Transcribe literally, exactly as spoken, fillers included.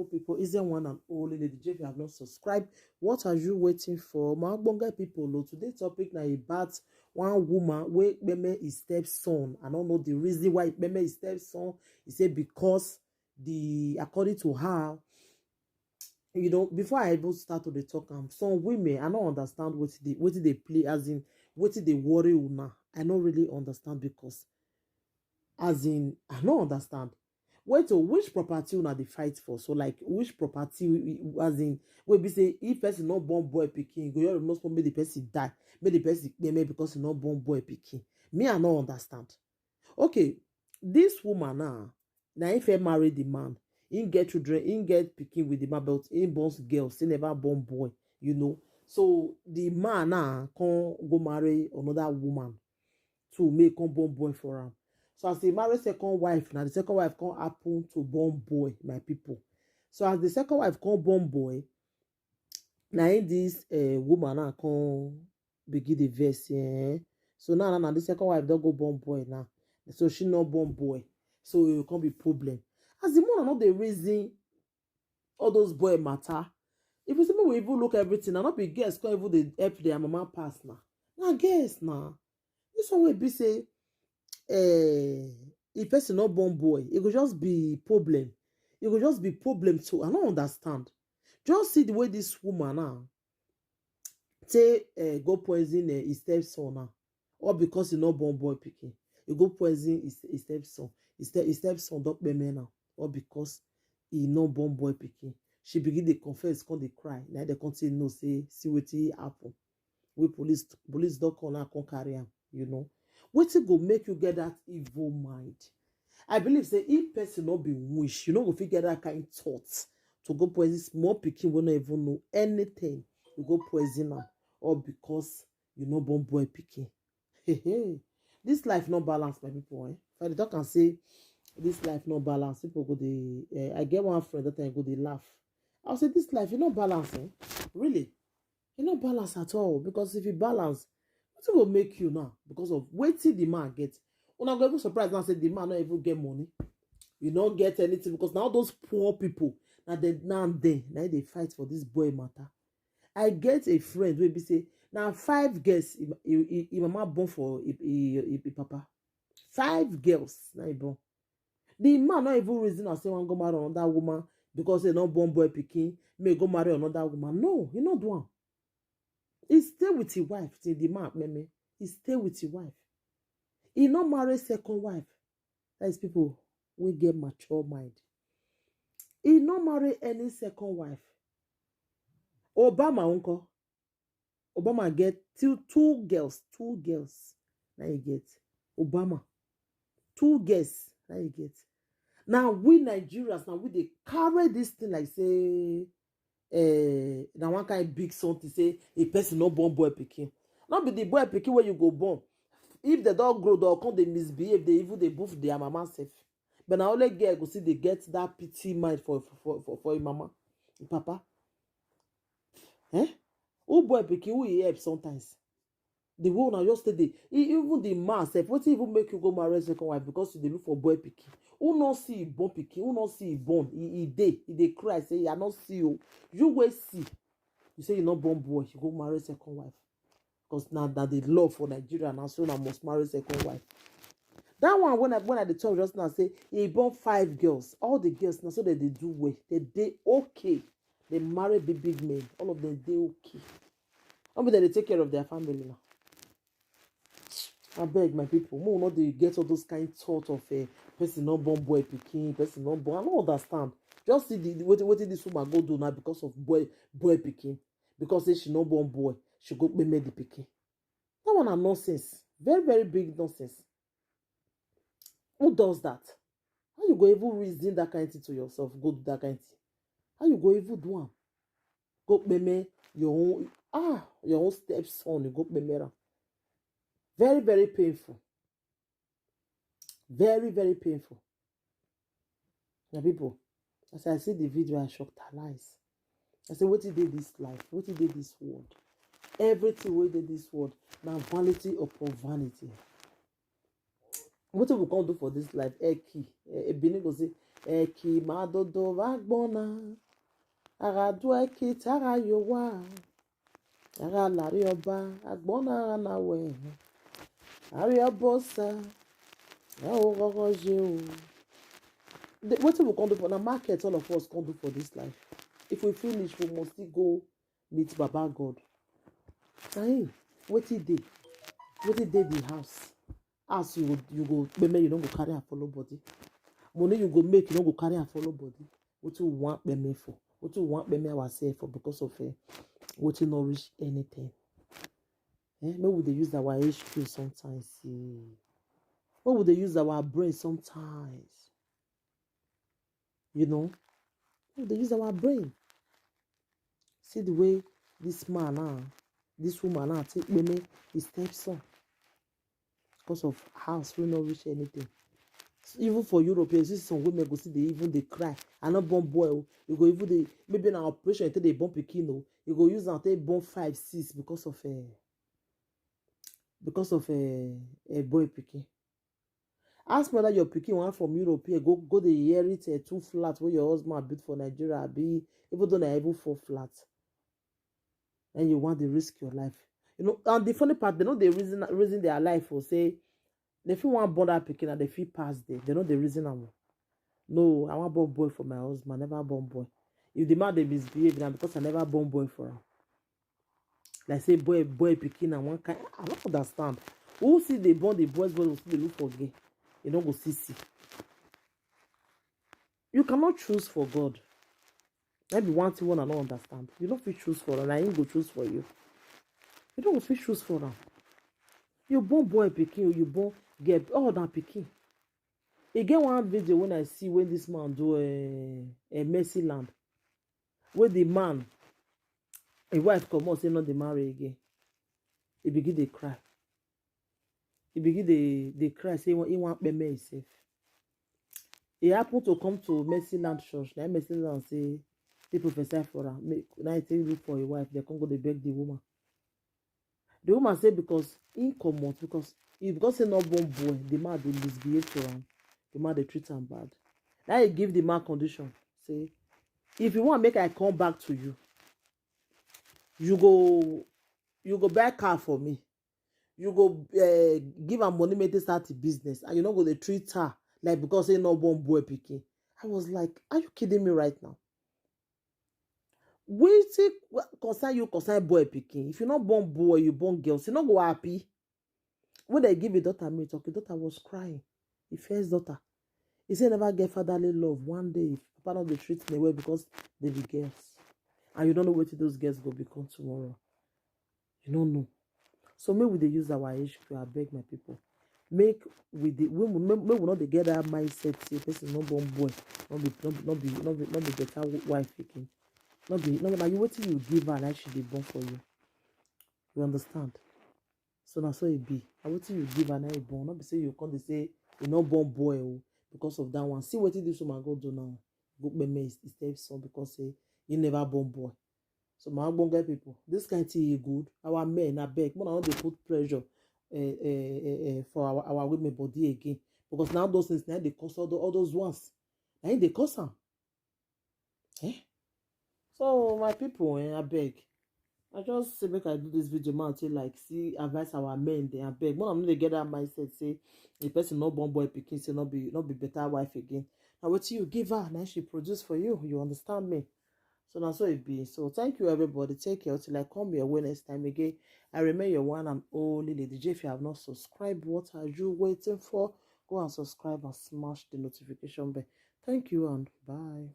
People, is there one and only lady J? If you have not subscribed, what are you waiting for? My ogbonge people, oh, today topic na about one woman wey kpeme his stepson. I don't know the reason why he kpeme his stepson. He said because the, according to her, you know, before I even start to dey talk am, some women, I don't understand what they, what they play, as in, what they worry una. I don't really understand because, as in, I don't understand. Wait, oh, which property una dey fight for? So, like, which property, as in, wey be say if person no born boy pikin, go, you must make the person die, make the person kpeme because he no born boy pikin. Me, I no understand. Okay, this woman now, now if he marry the man, he get children, he get pikin with the man, but he born girls, he never born boy, you know. So the man now can go marry another woman to make come born boy for am. So as he marry second wife, now the second wife come happen to born boy, my people. So as the second wife come born boy, now in this uh, woman now come begin the verse, eh? So now, now, now the second wife don't go born boy now. So she not born boy. So it will come be problem. As the mother not the reason all those boy matter. If you see me, we even look everything. And not be girls can't even they help their mama pass now. Now girls now. This one will be say, eh, if person not born boy, it could just be problem. It could just be problem too. I don't understand. Just see the way this woman now say, eh, go poison eh, his stepson now, or because he not born boy pikin, he go poison his, his stepson. His, step, his stepson don't pay me now, or because he not born boy pikin. She begin to confess, come dey cry. Now they continue no say see what happen. We police police don't come now come carry him. You know, what go make you get that evil mind? I believe say if person not be wish, you know, go fit get that kind thought to go poison small pikin wey no even know anything. You go poison am, or because you no born boy pikin. Hey, hey. This life no balance, my people. Eh? If I dey talk and say this life no balance, people go dey. Eh, I get one friend that time go dey laugh. I say this life e no balance, eh? Really, e no balance at all, because if e balance, wetin go make you now because of wetin the man get? Una go even surprise now say the man no even get money. You no get anything because now those poor people, now they now they now they fight for this boy matter. I get a friend wey be say now five girls he, he, he, he mama born for he, he, he, he papa. Five girls now he born. The man not even reason and say one go marry another woman because he not born boy pikin, may go marry another woman. No, he not do am. He stay with his wife till the man meme. He stay with his wife. He not marry second wife. That is people we get mature mind. He not marry any second wife. Obama uncle. Obama get two two girls, two girls. Now he get Obama. Two girls. Now he get. Now we Nigerians, now we they carry this thing like say eh, na one kind big something say a person no born boy pikin. No be the boy pikin where you go born. If they don't grow, they come they misbehave, they even they boof their mama self. But now only girl go see they get that pity mind for for for, for your mama, your papa. Eh? Who boy pikin who he help sometimes? The way una just stay dey, e- even the man sef, wetin even make you go marry second wife because you dey look for boy pikin? Who no see e born pikin? Who no see e born? E e dey, e dey cry say, "I no see o." You wey see, you say you no born boy, you go marry second wife. Because na na the law for Nigeria na so una must marry second wife. That one when I when I dey talk just now say e born five girls, all the girls na so they dey do well, they dey okay. They marry big big men, all of them dey okay. No be that they take care of their family now. I beg my people, more not they get all those kind thought of a person not born boy pikin, person not born. I don't understand. Just see the what what this woman go do now because of boy boy pikin. Because say she not born boy, she go be made the pikin. That one are nonsense. Very, very big nonsense. Who does that? How you go even reason that kind thing to yourself? Go do that kind thing. How you go even do am? Go peme your own ah your own stepson. You go peme am. Very, very painful. Very, very painful. My people, as I see the video, I shocked her eyes. I say, what did they this life? What did they this world? Everything wey dey this world na vanity upon vanity. Wetin we come do for this life? Eki, eh, Ebini go say, Eki madodo vagbona, aradu eki tara yowa, ara lari oba, agbona ara na we, ari obosa, ya o gogo je o. The- Wetin we come do for na market? All of us come do for this life. If we finish, we must still go meet Baba God. Na him, wetin dey, wetin dey the house? As you go, you go payment, you no go carry am follow body. Money you go make, you no go carry am follow body. Wetin we wan payment for? Wetin we wan payment ourselves for because of uh, wetin no reach anything? Eh? Make we dey use our H Q sometimes. See. Make we dey use our brain sometimes. You know, make we dey use our brain. See the way this man now, this woman now take payment his stepson because of house wey no reach anything. Even for Europe, you see some women go see they even they cry. I not born boy. Oh. You go even they maybe an operation take they born pikin. Oh. You go use am take born five, six because of a because of a, a boy pikin. Ask me whether your pikin one from Europe here go go the inherit a two flat where your husband built for Nigeria be even though na even four flat. And you want to risk your life. You know, and the funny part, they know they reason reason their life for say they feel one born that pikin and they feel pass there. They know they reason am. No, I want born boy for my husband, never born boy. If the man they misbehave now because I never born boy for him. Like say boy, boy pikin and one kind. I don't understand. Who see they born the boys, boys will see they look for gay. You don't go see see. You cannot choose for God. That be one thing one I don't understand. You don't feel choose for am. I ain't go choose for you. You don't feel choose for am. You born boy pikin, you born girl, all that pikin. E get one video when I see when this man do a, a messy land. Where the man, a wife come out say not the marry again. He begin they cry. He begin they they cry say he want he want payment himself. He happened to come to Mercy Land Church. Now Mercy Land say they prophesy for her. Make now he take look for a wife. They come go they beg the woman. The woman say because he come out because he because say not born boy, the man they misbehave to him. The man they treat him bad. Now he give the man condition. Say if you want make I come back to you, you go you go buy car for me. You go uh, give her money make they start the business, and you not go they treat her like because say not born boy pikin. I was like, are you kidding me right now? Wetin concern you concern boy pikin? If you not born boy, you born girl, she not go happy. When they give your daughter me talk, your daughter was crying. The first daughter. He say never get fatherly love. One day, if papa not be treating the way because they be girls. And you don't know what those girls go become tomorrow. You don't know. So make we dey use our H Q, I beg my people. Make we dey we will make, make we not dey get that mindset say person no born boy, not be not be not be not be, not be better wife again. Not be no na you wetin you give her na she dey born for you. You understand? So na so e be. Na wetin you give her na e born. Not be say you come dey say you no born boy o because of that one. See wetin this woman go do now. Go pay me his stepson because say he never born boy. So my ogbonge people, this kind thing e good. Our men, I beg, more not they put pressure uh, uh, uh, uh, for our, our women body again because now those things now they cost all, the, all those ones. Now they cost them. Eh? So my people, eh, I beg. I just say make I do this video man say like see advice our men they I beg. When I'm not get that mindset say the person not born boy picking say not be not be better wife again. Now what you give her now she produce for you. You understand me? So now so it be. So thank you everybody. Take care till I come your way next time again. I remain your one and only Lady J. If you have not subscribed, what are you waiting for? Go and subscribe and smash the notification bell. Thank you and bye.